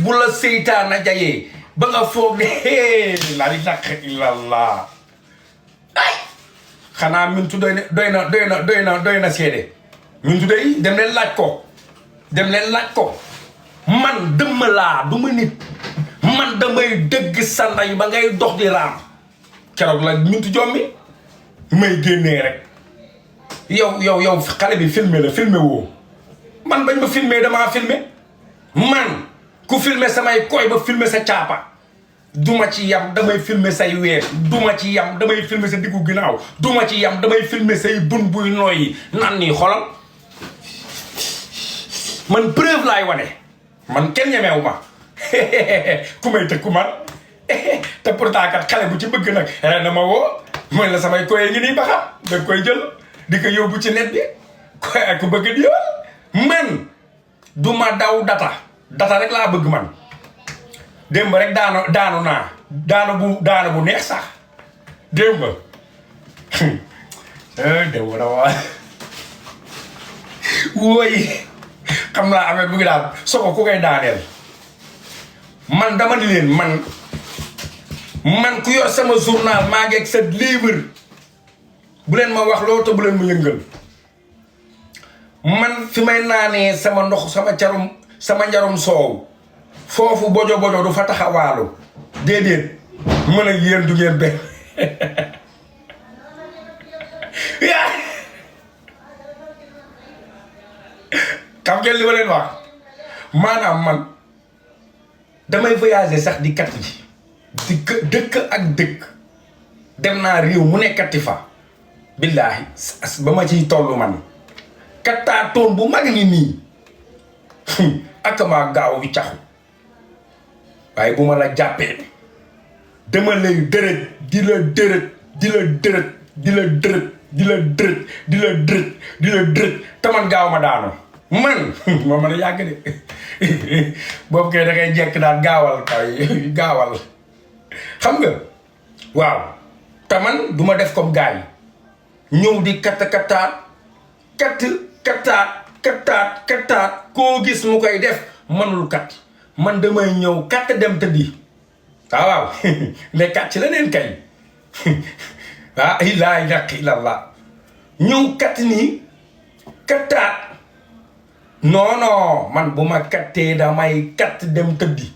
bu la seytaana jayee ba nga foog ne la ilaha illallah ay xanaa Mintu doy na seede Mintu day dem leen laaj ko man dëmm laa du ma nit man damay dëgg sa ndey ba ngay dox di raam keroog la Mintu jommi may génnee rek yow xale bi filmé woo man bañ ma filmé damaa filmé man ku filmé samay koy ba filmé sa caapa duma ci yam damay filmé say weer duma ci yam damay filmé sa diggu ginnaaw duma ci yam damay filmé say bun buy nooyi nan nii xolal man preuve laay wane man kenn ñemeewu ma ku may tëkku man te pourtant kat xale bu ci bëgg nag na ma woo mooy la samay koy ngi nii ba xam da koy jël di ko yóbbu ci net bi koy ak ku bëgg diwal man du ma daw data rek laa bëgg man démb rek daanu bu neex sax démb démb na waa wooy xam naa affaire bu ngi daal soko ku koy daaneel man dama ni leen man ku yor sama journal maa ngi ak sa livre bu leen ma wax loolu te bu leen ma yëngal man fi may naanee sama ndox sama njarum soow foofu bojo du fa taxawaalu déedéet mën ak yéen du ngeen benn xam ngeen li ma leen wax maanaam man damay voyager sax di kat ji di dëkk ak dëkk dem naa réew mu nekkati fa billaahi ba ma ciy tollu man kattaa toon bu mag ni nii ak maa gaaw wi caxu waaye bu ma la jàppee dama lay dërët di la dërët te man gaaw ma daanu man ma mën a yàgg de boobu kay da ngay jekk daal gaawal xam nga waaw te man du ma def comme gars yi ñëw di kattaat koo gis mu koy def manul kat man damay ñëw katt dem tëddi waaw les kat ci leneen kay laa ilaaha illallah ñëw katt nii kattaat non man bu ma kattee damay katt dem tëddi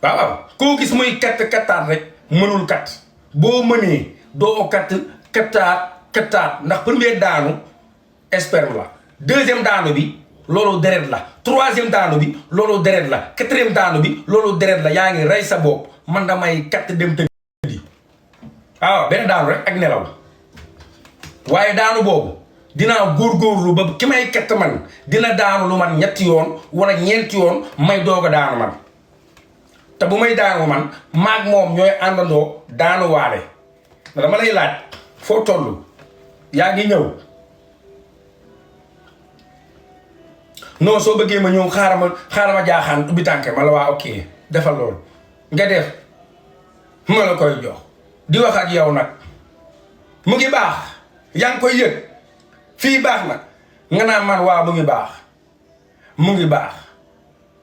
waaw koo gis muy kattaat rek mënul kat boo mënee doo kattaat ndax premier daanu sperme la deuxième daanu bi loolu deret la troisième daanu bi loolu deret la quatrième daanu bi loolu deret la yaa ngi rey sa bopp man damay katt dem tëddi waaw benn daanu rek ak nelaw waaye daanu boobu dinaa góorgóorlu ba ki may katt man dina daanu lu man 3 yoon wala 4 yoon may doog a daanu man te bu may daanu man maag moom ñooy àndandoo daanu waale dama lay laaj foo toll yaa ngi ñëw non soo bëggee ma ñëw xaaral ma jaaxaan ubbi tànke ma la waa ok defal loolu nga def ma la koy jox di wax ak yow nag mu ngi baax yaa ngi koy yëg fii baax na nga naan man waa mu ngi baax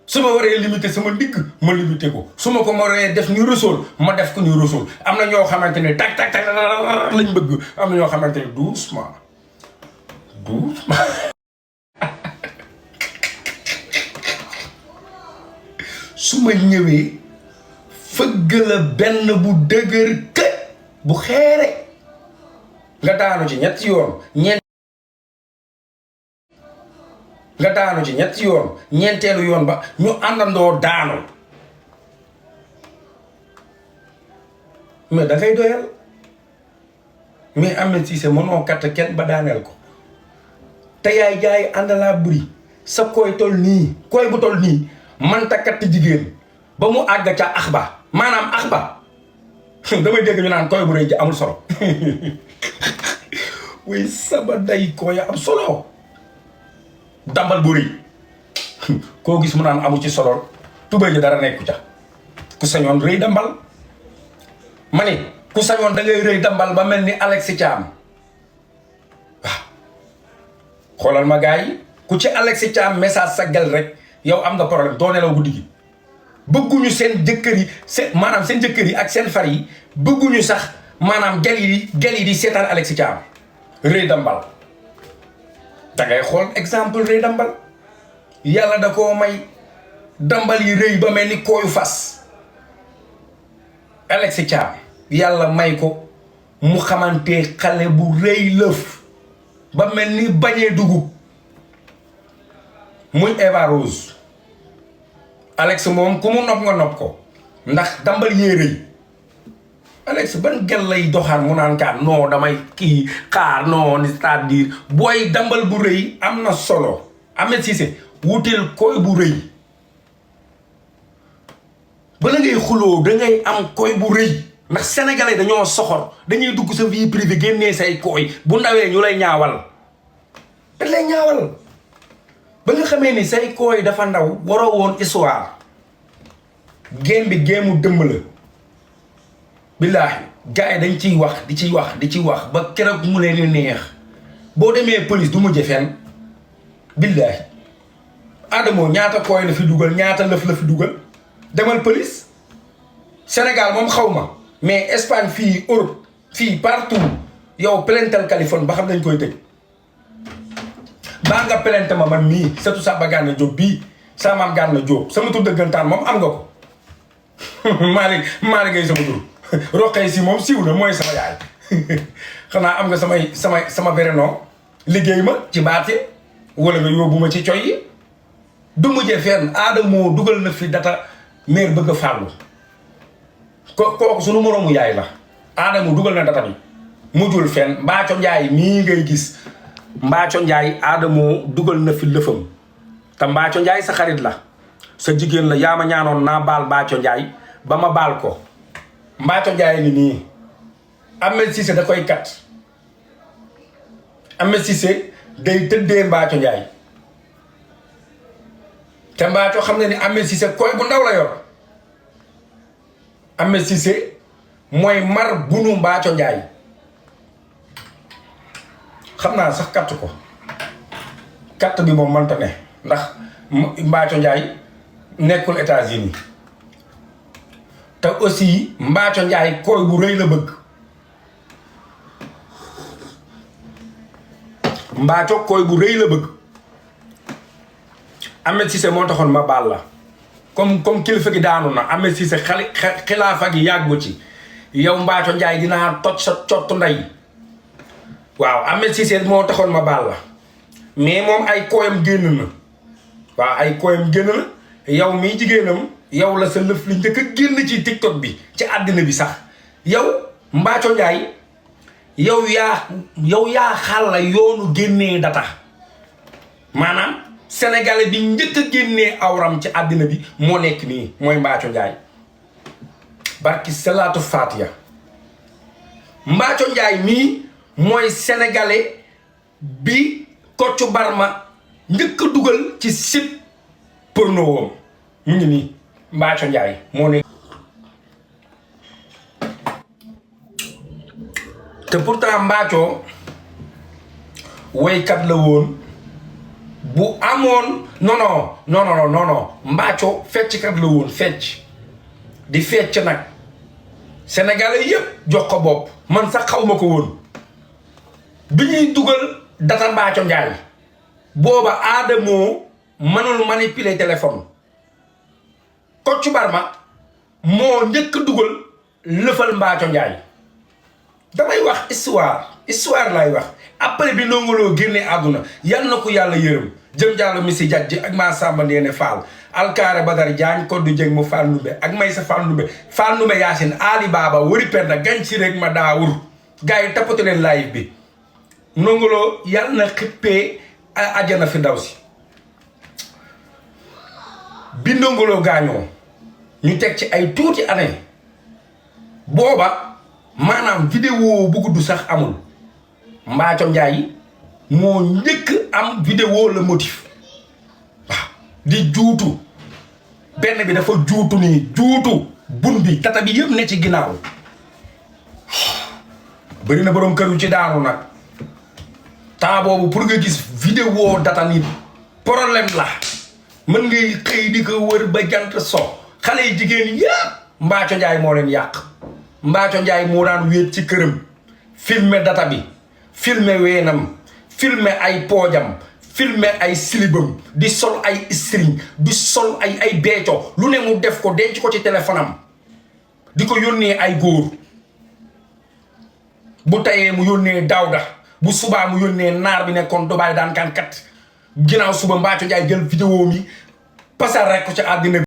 su ma waree limité sama ndigg ma limité ko su ma ko waree def ni Rasuul ma def ko ni Rasuul am na ñoo xamante ne tak lañ bëgg am na ñoo xamante ne doucement su ma ñëwee fëgg la benn bu dëgër kë bu xeere nga daanu ci 3 yoon nga daanu ci 3 yoon ñeenteelu yoon ba ñu àndandoo daanu mais da ngay doyal mais Ahmed Cissé mënoo katt kenn ba daaneel ko te yaay jaay àndalaa buri sa koy tol nii koy bu tol nii man ta katt jigéen ba mu àgg ca ax ba maanaam ax ba damay dégg ñu naan koy bu rëy ji amul solo way saba day koy am solo dambal bu rëy koo gis mu naan amu ci solo tubéy ji dara nekku ca ku sañoon rëy dambal ma ni ku sañoon da ngay rëy dambal ba mel ni Alex Thiam waaw xoolal ma gars yi ku ci Alex Thiam message sa gel rek yow am nga problème doo nelaw guddi gi bëgguñu seen jëkkër yi maanaam seen jëkkër yi ak seen far yi bëgguñu sax maanaam gel yi di seetaan Alex Thiam rëy dambal da ngay xool exemple rëy dambal yàlla da koo may dambal yi rëy ba mel ni kooyu fas Alex Thiam yàlla may ko mu xamante xale bu rëy lëf ba mel ni bañee dugub muy Eva Rose Alex moom ku mu nopp nga nopp ko ndax dambal yee rëy Alex ban gel lay doxaan mu naan kaan non damay kii xaar non c'est-à-dire booy dambal bu rëy am na solo Ahmed Cissé wuteel koy bu rëy bala ngay xuloo dangay am koy bu rëy ndax sénégalais dañoo soxor dañuy dugg sa vie privée génnee say koy bu ndawee ñu lay ñaawal dañ lay ñaawal ba nga xamee ni say koy dafa ndaw waroo woon histoire game bi géemu dëmb la billaahi gars yi dañ ciy wax di ci wax ba keroog mu leen di neex boo demee police du mujje fenn billaahi Adamo ñaata koy la fi dugal ñaata lëf la fi dugal demal police Sénégal moom xaw ma mais Espagne fii Europe fii partout yow plaintal Californie ba xam nañ koy tëj baa nga plainte ma man mii surtout Samba Gana Diop bii sama maam Gana Diop sama tur dëggantaan moom am nga ko Malick ngay sama tur roqee si moom siiw na mooy sama yaay xanaa am nga sama vrai nom liggéey ma ci baate wala nga yóbbu ma ci coy yi du mujjee fenn Adamo dugal na fi data maire bëgg a fàllu kooku sunu moroomu yaay la Adamo dugal na data bi mujjul fenn Mbaaco Njaay mii ngay gis Mbaaco Njaay Adamo dugal na fi lëfam te Mbaaco Njaay sa xarit la sa jigéen la yaa ma ñaanoon naa baal Mbaaco Njaay ba ma baal ko Mbaaco Njaay ni nii Ahmed Cissé da koy kat Ahmed Cissé day tëddee Mbaaco Njaay te Mbaaco xam ne ni Ahmed Cissé koy bu ndaw la yor Ahmed Cissé mooy mar bunu Mbaaco Njaay xam naa sax katt ko katt bi moom mënta ne ndax Mbaaco Njaay nekkul États-Unis te aussi Mbaaco Njaay koy bu rëy la bëgg Mbaaco koy bu rëy la bëgg Ahmed Cissé moo taxoon ma baal la comme kilifa gi daanu na Ahmed Cissé xilaafa gi yàggu ci yow Mbaaco Njaay dinaa toj sa cottu ndey waaw Ahmed Cissé moo taxoon ma baal la mais moom ay koyam génn na waaw ay koyam génn na yow mii jigéenam yow la sa lëf li njëkk a génn ci TikTok bi ci àddina bi sax yow Mbaaco Njaay yow yaa xàlla yoonu génnee data maanaam sénégalais bi njëkk a génnee awram ci àddina bi moo nekk nii mooy Mbaaco Njaay barki salaatu fatiha Mbaaco Njaay mii mooy sénégalais bi Kocc Barma njëkk a dugal ci site porno woom mu ngi nii Mbaaco Njaay moo nekk te pourtant Mbaaco woykat la woon bu amoon non Mbaaco fecckat la woon fecc di fecc nag sénégalais yëpp jox ko bopp man sax xaw ma ko woon bi ñuy dugal data Mbaaco Njaay booba Adamo mënul manipuler téléphone Kocc Barma moo njëkk dugal lëfal Mbaaco Njaay damay wax histoire laay wax après bi Ndongo Lo génnee àdduna yal na ko yàlla yërëm jëm jàll mi si jajj ak maa Samba Ndeene Fall alkaare Badar Jaañ Koddu Jeng mu Fall Ndumbe ak may sa Fall Ndumbe Yaasin Ali Baba wari perda gañ si rek ma daawur gars yi tappatu leen live bi Ndongo Lo yal na xippee àjjana fi ndaw si bi Ndongo Lo gaañoo ñu teg ci ay tuuti année booba maanaam vidéo bu gudd sax amul Mbaaco Njaay moo njëkk am vidéo le motif waaw di juutu benn bi dafa juutu nii juutu bun bi tata bi yëpp ne ci ginnaaw bëri na borom kër yu ci daanu nag temps boobu pour nga gis vidéo data nit problème la mën ngay xëy di ko wër ba jant so xale yi jigéen yëpp Mbathio Ndiaye moo leen yàq Mbathio Ndiaye moo daan wéet ci këram filmer data bi filmer weenam filmer ay poojam filmer ay silibam di sol ay string di sol ay beeco lu ne mu def ko denc ko ci téléphone am di ko yónnee ay góor bu tayee mu yónnee Daawda bu subaa mu yónnee naar bi nekkoon Dubaay daan kan kat ginnaaw suba Mbathio Ndiaye jël vidéo mi pasar rek ko ci àddina